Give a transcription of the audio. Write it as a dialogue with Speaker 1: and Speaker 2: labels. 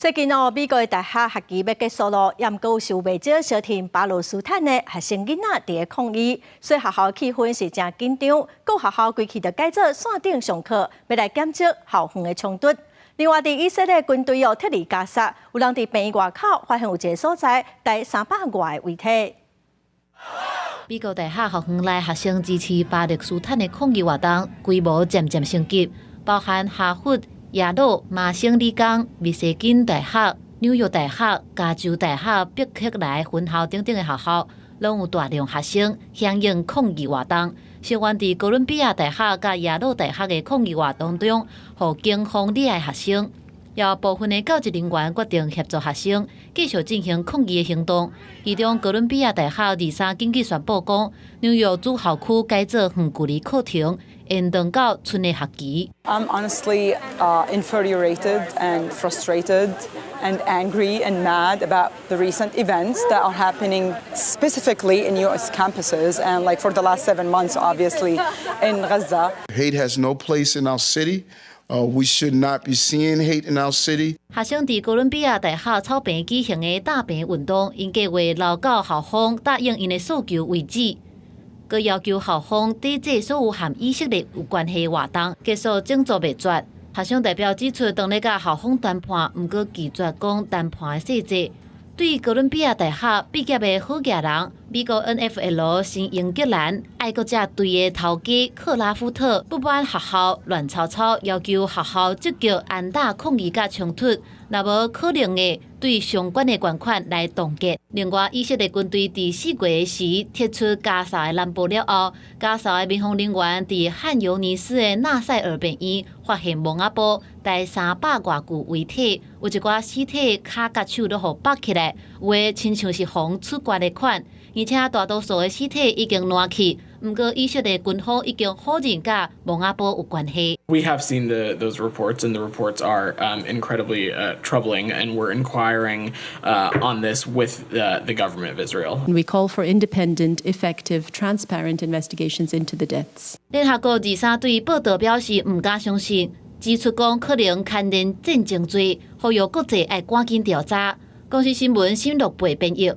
Speaker 1: 最近哦，美國的大學學期欲結束囉，猶毋過有受袂少相挺巴勒斯坦的學生囡仔佇咧抗議，所以學校氣氛是誠緊張，各學校規氣就改做線頂上課，欲來減少校園的衝突。另外，佇以色列軍隊又撤離加薩，有人佇病院外口發現有一个所在載三百外个遺體。
Speaker 2: 美國大學校園內學生支持巴勒斯坦的抗議活動規模漸漸升級，包含哈佛、耶魯、麻省理工、密西根大學、紐約大學、加州大學、伯克萊分校等等的學校，攏有大量學生響應抗議活動。聲援佇哥倫比亞大學佮耶魯大學的抗議活動中，予警方掠來學生，也部分的教職人員決定協助學生繼續進行抗議的行動。其中，哥倫比亞大學23緊急宣布講，紐約主校區改做遠距離課程，延長到春的學期。
Speaker 3: I'm honestly infuriated and frustrated and angry and mad about the recent events that are happening specifically in U.S. campuses and, like, for the last 7 months, obviously, in Gaza.
Speaker 4: Hate has no place in our city. We should not be seeing hate in our city.
Speaker 2: 學生佇哥倫比亞大學草坪舉行的搭棚運動，𪜶計劃留到校方答應𪜶的訴求為止。閣要求校方抵制所有和以色列有關係的活動，結束種族滅絕。學生代表指出，當咧佮校方談判，毋過拒絕講談判的細節。對哥倫比亞大學畢業的好額人，美國 NFL 新英格蘭愛國者隊的頭家克拉夫特不滿學校亂吵吵，要求學校積極安打抗議佮衝突，若無可能會對相關的捐款來凍結。另外，以色列軍隊佇4月時撤出加薩的南部了後，加薩的民防人員佇漢尤尼斯的納賽爾病院發現蒙仔布載三百外具遺體，有一寡屍體跤佮手攏予縛起來，有的親像是予處決的款，而且大多數的屍體已經爛去。毋過以色列軍方已經否認佮蒙仔布有關係。
Speaker 5: We have seen those reports, and the reports are incredibly troubling, and we're inquiring on this with the government of Israel.
Speaker 6: We call for independent, effective, transparent investigations into the deaths.
Speaker 2: 聯合國23對報道表示毋敢相信，指出講可能牽連戰爭罪，呼籲國際愛趕緊調查。公視新聞新錄背編譯。